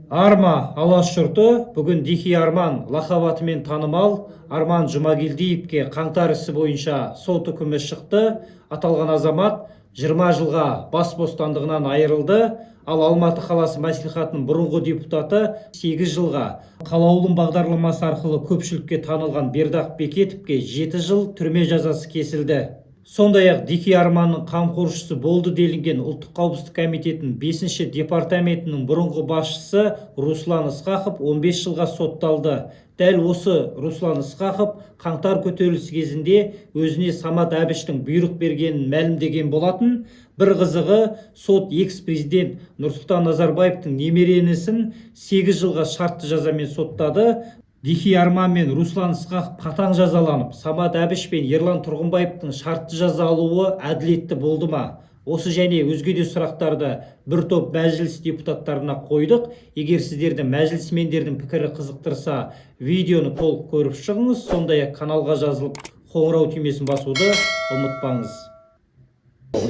Арма, Алаш жұрты! Бүгін Дикий Арман лақап атымен танымал Арман Жұмагелдиевке қаңтар ісі бойынша сот үкімі шықты. Аталған азамат 20 жылға бас бостандығынан айырылды. Ал Алматы қаласы мәслихатының бұрынғы депутаты 8 жылға, Қалаулым бағдарламасы арқылы көпшілікке танылған Бердақ Бекетовке 7 жыл түрме жазасы кесілді. Сондай ақ Дикий Арманның қамқоршысы болды делінген Ұлттық қауіпсіздік комитетінің бесінші департаментінің бұрынғы басшысы Руслан Ысқақов 15 жылға сотталды. Дәл осы Руслан Ысқақов қаңтар көтерілісі кезінде өзіне Самат Әбіштің бұйрық бергенін мәлімдеген болатын. Бір қызығы, сот экс-президент Нұрсұлтан Назарбаевтың немере інісін 8 жылға шартты жазамен соттады. Дикий Арман мен Руслан Ысқақов қатаң жазаланып, Самат Әбіш пен Ерлан Тұрғымбаевтың шартты жаза алуы әділетті болды ма? Осы және өзге де сұрақтарды бір топ мәжіліс депутаттарына қойдық. Егер сіздерді мәжілісмендердің пікірі қызықтырса, видеоны толық көріп шығыңыз. Сондай ақ каналға жазылып, қоңырау түймесін басуды ұмытпаңыз.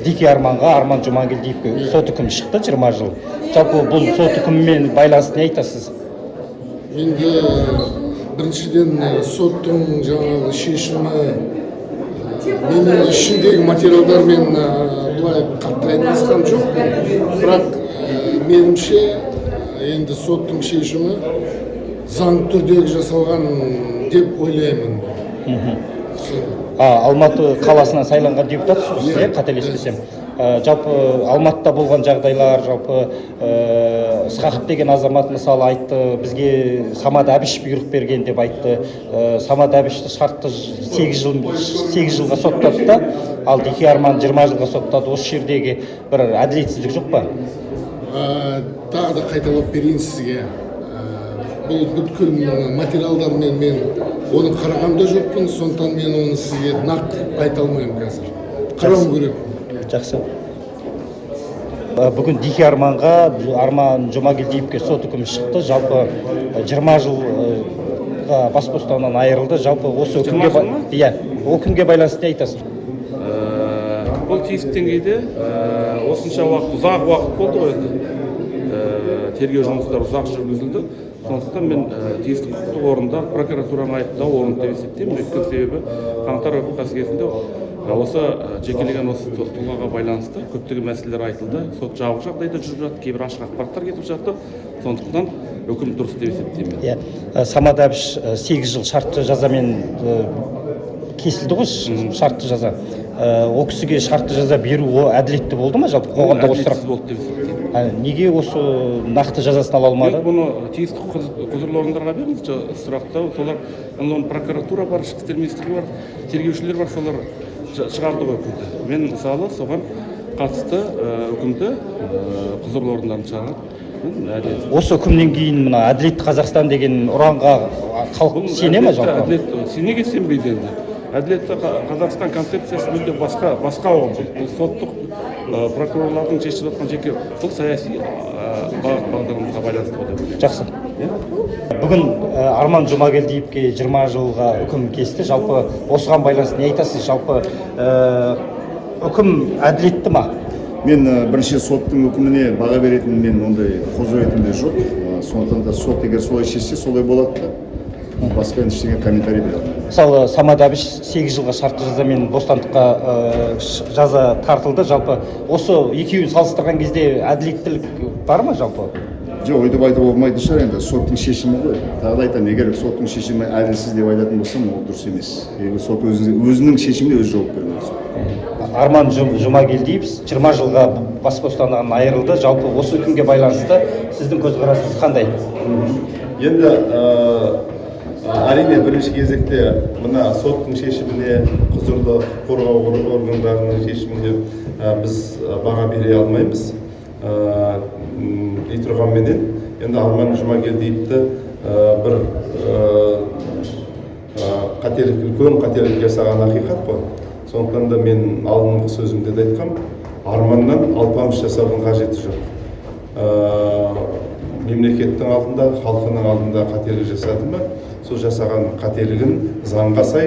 Дикий Арманға, Арман Жұмангелдиевке сот үкімі шықты, 20 жыл. Жалпы, бұл сот үкімімен байланысты не айтасыз? Енді біріншіден, соттың жаңағы шешімі, мен енді ішіндегі материалдармен былай қатты айналысқан жоқпын, бірақ меніңше, енді соттың шешімі заңды түрдегі жасалған деп ойлаймын. Сол. Алматы қаласынан сайланған депутатсыз сіз, иә, қателеспесем. Жалпы, Алматыда болған жағдайлар, жалпы, Ысқақов деген азамат, мысалы, айтты, бізге Самат Әбіш бұйрық берген деп айтты. Самат Әбішті шартты 8 жыл, 8 жылға соттады да, ал Дикий Арман 20 жылға соттады. Осы жердегі бір әділетсіздік жоқ па? Тағы да қайталап берейін сізге. Бұл бүткіл материалдармен мен оны қараған да жоқпын, сондықтан мен оны сізге нақты айта алмаймын, қазір қарауым керек. Жақсы. Бүгін Дикий Арманға, Арман Жұмагелдиевке сот үкімі шықты. Жалпы, 20 жылға бас бостандығынан айырылды. Жалпы, осы үкімге 20 жыл ма? Иә, үкімге байланысты не айтасыз? Бұл тиісті деңгейде, осынша уақыт, ұзақ уақыт болды ғой енді. Тергеу жұмыстары ұзақ жүргізілді, сондықтан мен тиісті құқықтық орындар, прокуратураны айыптау орынды деп есептеймін. Өйткені себебі қаңтар оқиғасы кезінде осы жекелеген осы тұлғаға байланысты көптеген мәселелер айтылды. Сот жабық жағдайда жүріп жатты, кейбір ашық ақпараттар кетіп жатты, сондықтан үкім дұрыс деп есептеймін. Иә, Самат Әбіш 8 жыл шартты жазамен кесілді ғой, шартты жаза. Ол кісіге шартты жаза беру, ол әділетті болды ма? Жалпы, қоғамда осы сұрақ. Әділетсіз болды деп есептеймін. Неге осы нақты жазасын ала алмады? Енді бұны тиісті құзырлы орындарға беріңіз сұрақты, солар енді оны, прокуратура бар, ішкі істер министрлігі бар, тергеушілер бар, солар шығарды ғой үкімді. Мен, мысалы, соған қатысты үкімді, құзырлы орындардың шығарған, мен әділетсіз. Осы үкімнен кейін мына «Әділетті Қазақстан» деген ұранға халық Бұл сене ме жалпы? Әділетті, неге сенбейді енді? Әділетті Қазақстан концепциясы мүлде басқа, басқа ұғым. Бұл соттық, прокурорлардың шешіп жатқан жеке, бұл саяси бағыт бағдарымызға байланысты ғой деп ойлаймын. Жақсы. Бүгін Арман Жұмагелдиевке 20 жылға үкім кесті. Жалпы, осыған байланысты не айтасыз? Жалпы, үкім әділетті ма? Мен бірінші соттың үкіміне баға беретін мен ондай құзыретім де жоқ. Сондықтан да сот егер солай шешсе, солай болады да, басқа енді ештеңе комментарий бере алмаймын. Мысалы, Самат Әбіш 8 жылға шартты жазамен бостандыққа жаза тартылды. Жалпы, осы екеуін салыстырған кезде әділеттілік бар ма жалпы? Жоқ, өйтіп айтуға болмайтын шығар енді, соттың шешімі ғой. Тағы да айтамын, егер соттың шешімі әділсіз деп айтатын болсам, ол дұрыс емес. Егер сот өзінің шешіміне өзі жауап беру керек. Арман Жұмагелдиев 20 жылға бас бостандығынан айырылды. Жалпы, осы үкімге байланысты сіздің көзқарасыңыз қандай? Енді әрине, бірінші кезекте мына соттың шешіміне, құзырлы құқық қорғау органдарының шешіміне біз баға бере алмаймыз. Дей тұрғанменен, енді Арман Жұмагелдиевті бір қателік, үлкен қателік жасаған ақиқат қой. Сондықтан да мен алдыңғы сөзімде де айтқам, Арманнан алпамыс жасаудың қажеті жоқ. Мемлекеттің алдында, халқының алдында қателік жасады ма, сол жасаған қателігін заңға сай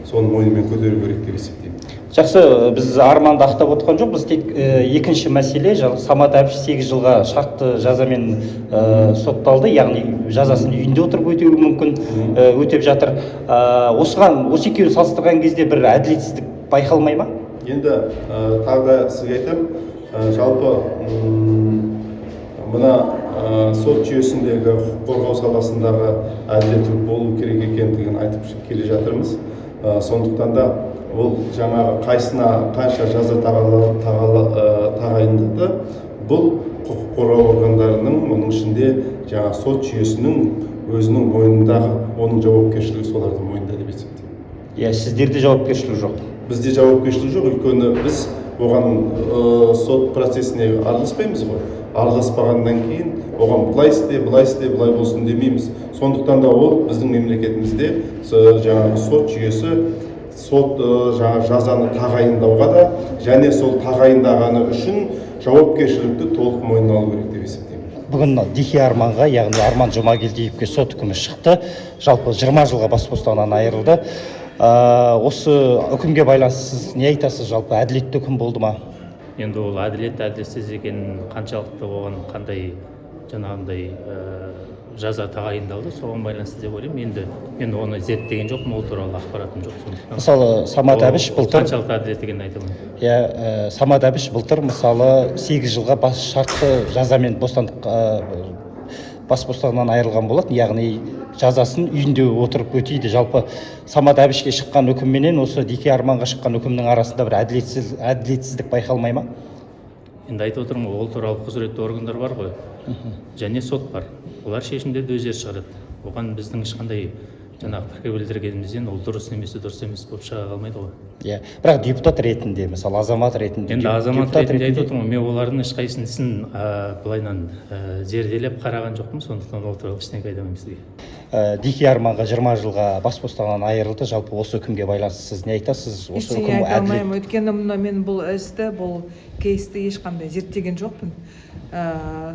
соны мойнымен көтеру керек деп есептеймін. Жақсы, біз Арманды ақтап отқан жоқпыз, тек екінші мәселе, Самат Әбіш 8 жылға шартты жазамен сотталды, яғни жазасын үйінде отырып өтеуі мүмкін, өтеп жатыр. Осыған, осы екеуін салыстырған кезде бір әділетсіздік байқалмай ма? Енді тағы да сізге айтамын, жалпы мына сот жүйесіндегі, құқық қорғау саласындағы әділеттілік болу керек екендігін айтып келе жатырмыз. Сондықтан да ол жаңағы қайсына қанша жаза тағайындады, бұл құқық қорғау органдарының, оның ішінде жаңа сот жүйесінің өзінің мойнындағы, оның жауапкершілігі солардың мойнында деп есептеймін. Иә, сіздерде жауапкершілік жоқ. Бізде жауапкершілік жоқ, өйткені біз оған сот процесіне араласпаймыз ғой. Араласпағаннан кейін оған былай істе, былай істе, былай болсын демейміз. Сондықтан да ол біздің мемлекетімізде жаңағы сот жүйесі сот жаңағы жазаны тағайындауға да және сол тағайындағаны үшін жауапкершілікті толық мойнына алу керек деп есептеймін. Бүгін Дикий Арманға, яғни Арман Жұмагелдиевке сот үкімі шықты. Жалпы 20 жылға бас бостандығынан айырылды. Осы үкімге байланысты сіз не айтасыз? Жалпы әділетті үкім болды ма? Енді ол әділет, әділетсіз екенін, қаншалықты оған қандай жаңағындай жаза тағайындалды, соған байланысты деп ойлаймын. Енді мен оны зерттеген жоқпын, ол туралы ақпаратым жоқ, сондықтан Мысалы, Самат ол Әбіш былтыр қаншалықты әділет екенін айта алмаймын. Иә, Самат Әбіш былтыр, мысалы, 8 жылға бас шартты жазамен бостандық бас бостандығынан айырылған болатын, яғни жазасын үйінде отырып өтейді. Жалпы Самат Әбішке шыққан үкімменен осы Дикий Арманға шыққан үкімнің арасында бір әділетсіздік байқалмай ма? Енді айтып отырмын ғой, ол туралы құзыретті органдар бар ғой және сот бар, олар шешімдерді өздері шығарады. Оған біздің ешқандай жаңағы пікір білдіргенімізден ол дұрыс немесе дұрыс емес болып шыға қалмайды ғой. Иә, бірақ депутат ретінде, мысалы, азамат ретінде Енді азамат депутат ретінде айтып отырмын ғой, мен олардың ешқайсының ісін былайынан зерделеп қараған жоқпын, сондықтан ол туралы ештеңе айта алмаймын сізге. Дикий Арманға 20 жылға бас бостандығынан айырылды. Жалпы осы үкімге байланысты сіз не айтасыз? Осы Ештеңе үкім айта әділет алмаймын, өйткені мына мен бұл істі, бұл кейсті ешқандай зерттеген жоқпын.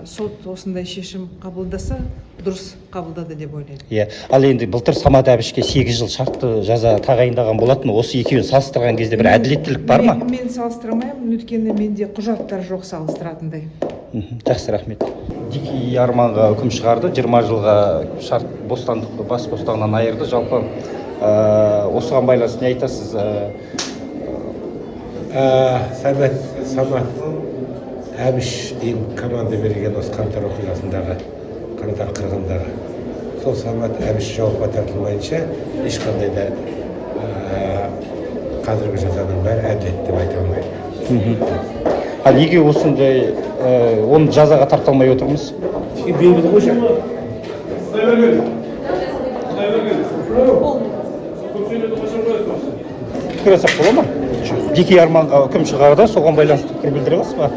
Сот осындай шешім қабылдаса, дұрыс қабылдады деп ойлаймын. Иә, ал енді былтыр Самат Әбішке 8 жыл шартты жаза тағайындаған болатын. Осы екеуін салыстырған кезде бір әділеттілік бар ма? Мен салыстыра алмаймын, өйткені менде құжаттар жоқ салыстыратындай. Жақсы, рахмет. Дикий Арманға үкім шығарды, 20 жылға шарт бостандық, бас бостандығынан айырды. Жалпы осыған байланысты не айтасыз? Самат Әбіш дейін команда берген осы қаңтар оқиғасындағы, қаңтар қырғындағы, сол Самат Әбіш жауапқа тартылмайынша ешқандай да қазіргі жазаның бәрі әділет деп айта алмаймын. Ал неге осындай оны жазаға тарта алмай отырмыз? Бейбіт қой жаңа. Пікір айтсақ бола ма? Дикий Арманға үкім шығарды, соған байланысты пікір білдіре аласыз ба?